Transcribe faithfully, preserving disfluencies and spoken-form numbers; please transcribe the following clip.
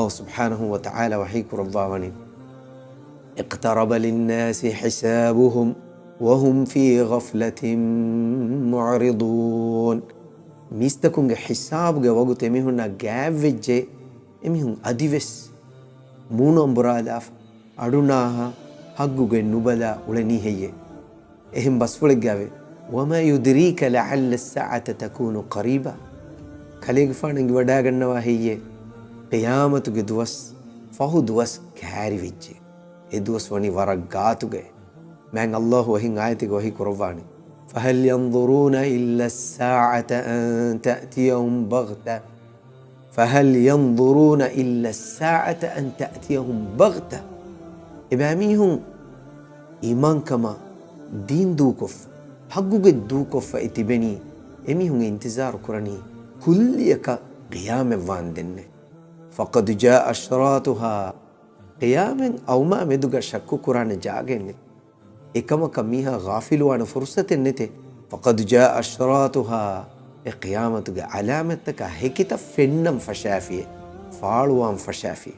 ސުބްޙާނަހޫ ވަތަޢާލާ ވަޙީ ކުރައްވާވަނީ، اقترب للناس حسابهم وهم في غفلة معرضون. މީސްތަކުންގެ ޙިސާބުގެ ވަގުތު އެމީހުންނާ ގާތްވެއްޖެ، އެމީހުން އަދިވެސް މޫނު އަނބުރާލާފަ، އަޑުނާހާ، ހައްގުގައި ނުބަލާ އުޅެނީ ހެއްޔޭ؟ އެހެން ބަސްފުޅެއްގައިވޭ، وما يدريك لعل الساعة تكون قريبا. ކަލޭގެފާނަށް އެނގިވަޑާގަންނަވާ ހެއްޔޭ؟ ޤިޔާމަތުގެ ދުވަސް ފަހު ދުވަސް ކައިރިވެއްޖެ. އެ ދުވަސް ވަނީ ވަރަށް ގާތުގައި. މާތް ﷲ އެހެން އާޔަތެއްގައި ވަޙީ ކުރައްވާނެ، فهل ينظرون إلا الساعة أن تأتيهم بغتة فهل ينظرون إلا الساعة أن تأتيهم بغتة. އެބައިމީހުން އީމާންކަމާ ދީން ދޫކޮށްފަ، ހައްގުގެ ދޫކޮށްފައި ތިބެނީ، އެމީހުން އިންތިޒާރު ކުރަނީ ކުއްލިއަކަށް ޤިޔާމަތް ވާންދެންނޭ. فقد جاء أشراطها. ޤިޔާމަތް އައުމާ މެދުގަ ޝައްކު ކުރާނެ ޖާގައެއް ނެތް. އެކަމަކަށް މީހާ ޣާފިލުވާނެ ފުރުޞަތެއް ނެތޭ. فقد جاء أشراطها. އެ ޤިޔާމަތުގެ ޢަލާމަތްތަކާ ހެކިތައް ފެންނަން ފަށާފިޔޭ، ފާޅުވާން ފަށާފިޔޭ.